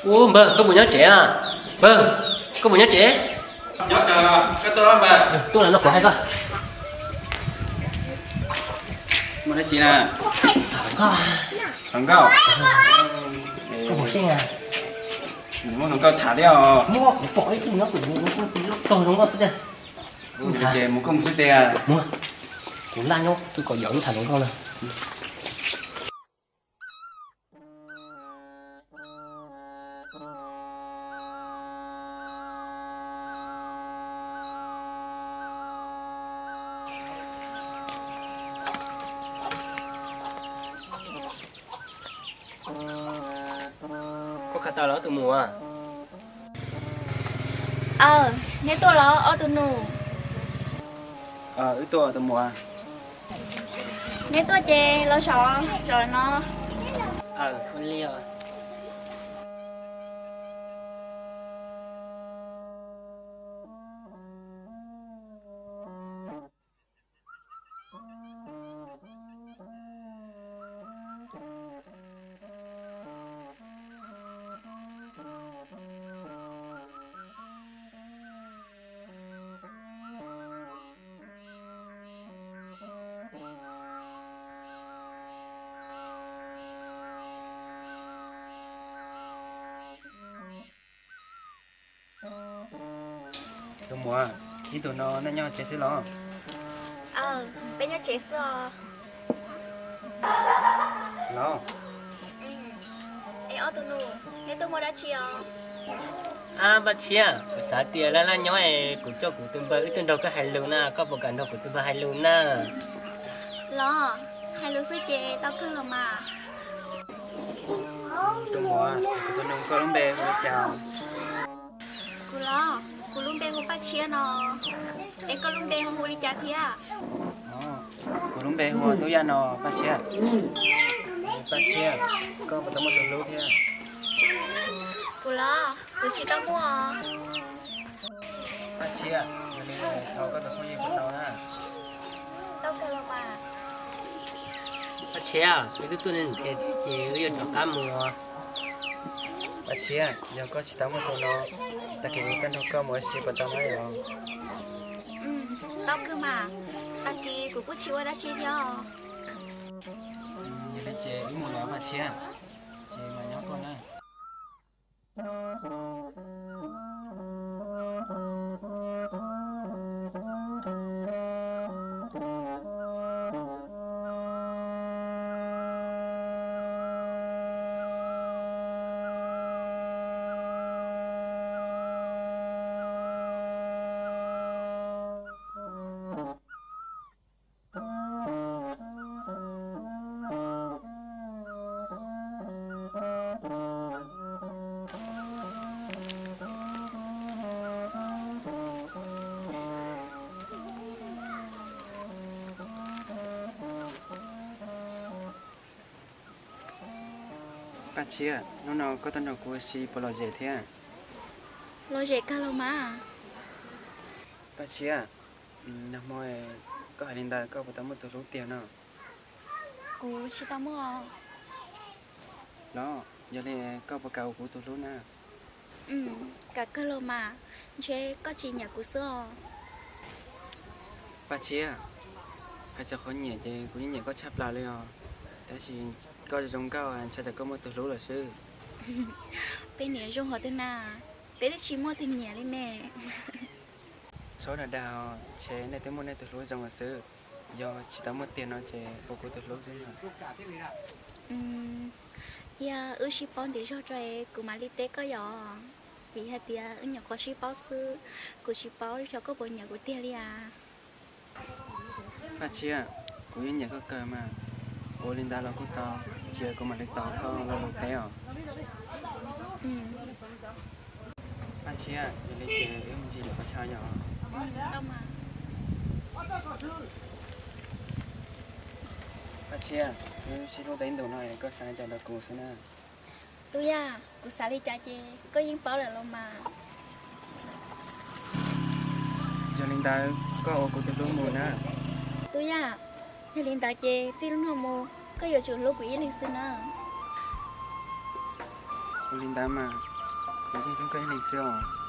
Ub, npawg, koj puas nyob tsev na? Npawg, koj puas nyob tsev? Nyob, koj tuaj no kuv hais koj. Muaj dab tsi na? Hluas nkauj. Hluas nkauj? Koj puas seej a? Muaj hluas nkauj tham thiab os. Muaj, kuv pom ib tug nyob kuv, kuv tau zoo nkauj xwb tiag. Ces mus koj mus xwb tiag. Muaj, kuv laj nyob twb kom yom ib tham hluas nkauj na. Koj khav tau los ob tug muam? Aw, neb tuaj los ob tug nus? Wb tuaj tus muam. Neb tuaj ces los zov, zov no. Aw, ua li os. Tus muam, ib tug no nej nyob tsev xwb los? Aw, peb nyob tsev xwb os. Los. Es ob tug nus, neb tuaj muaj dab tsi os? Ab, Paj Tshiab, kuv xav tias laj laj nyob es kuv coj kuv tus npawg wb tuaj nrog koj hais lus na, koj puas kam nrog kuv tus npawg hais lus na? Los, hais lus xwb ces tau kawg los mas. Tus muam, kuv tuaj nug koj lub npe hu li cas? Kuv los, kuv lub npe hu Paj Tshiab no. Es koj lub npe ho hu li cas thiab? Kuv lub npe hu Tub Yaj no, Paj Tshiab. Paj Tshiab, koj puas tau muaj tus hlub thiab? Kuv los, kuv tsis tau muaj. Paj Tshiab, yog li thov koj tus phooj ywg puas tau na? Tau kawg los mas. Paj Tshiab, wb twb tuaj neeg ces wb yuav rov qab mus. Paj Tshiab, yog koj tsis tau muaj tus no, tag kis kuv tuaj nrog koj mus ua si puas tau na yom? Tau kawg mas, tag kis kuv kuj tsis ua dab tsi thiab os. Yog li ces wb mus lawm Paj Tshiab, ces mam nyob koj na. Paj Tshiab, hnub no koj tuaj nrog kuv ua si puas lom zem thiab? Lom zem kawg los mas. Paj Tshiab, nag hmo koj hais li ntawd koj puas tau muaj tus hlub tiag no? Kuv tsis tau muaj. Los, yog li koj puas kam ua kuv tus hlub na? Kam kawg los mas, ntshe koj tsis nyiam kuv xwb os. Paj Tshiab, hais txog qhov nyiam ces kuv yeej nyiam koj tshaj plaws li os, tab sis koj zoo nkauj ntshai tsam koj muaj tus hlub lawm xwb. Peb niam zoo hov twg na, peb twb tsis muaj tus nyiam li ne. Txhob dag dag, ntshe nej twb muaj nej tus hlub zoo lawm xwb, yog tsis tau muaj tiag no ces ua kuv tus hlub xwb. Cia wb sib paub ntev zog tso kuv mam li teb koj yom, vim hais tias wb nyuam qhuav sib paub xwb, kuv tsis paub xyov koj puas nyiam kuv tiag li as. Paj Tshiab, kuv yeej nyiam koj kawg mas, ua li ntawd los kuj tau, cia kuv mam li tos koj lo lus teb os. Paj Tshiab, yog li ces wb mus ntxiv lawm Paj Tshiab yom. Paj Tshiab, wb sib hlub tau ib ntus no koj xav li cas rau kuv xwb na? Tub Yaj, kuv xav li cas ces koj yeej paub lawm los mas. Yog li ntawd koj ua kuv tus hlub mus na. Tub Yaj, yog li ntawd ces txij hnub no mus koj yuav tsum hlub kuv ib leeg xwb na. Ua li ntawd mas. Kuv yeej hlub koj ib leeg xwb os.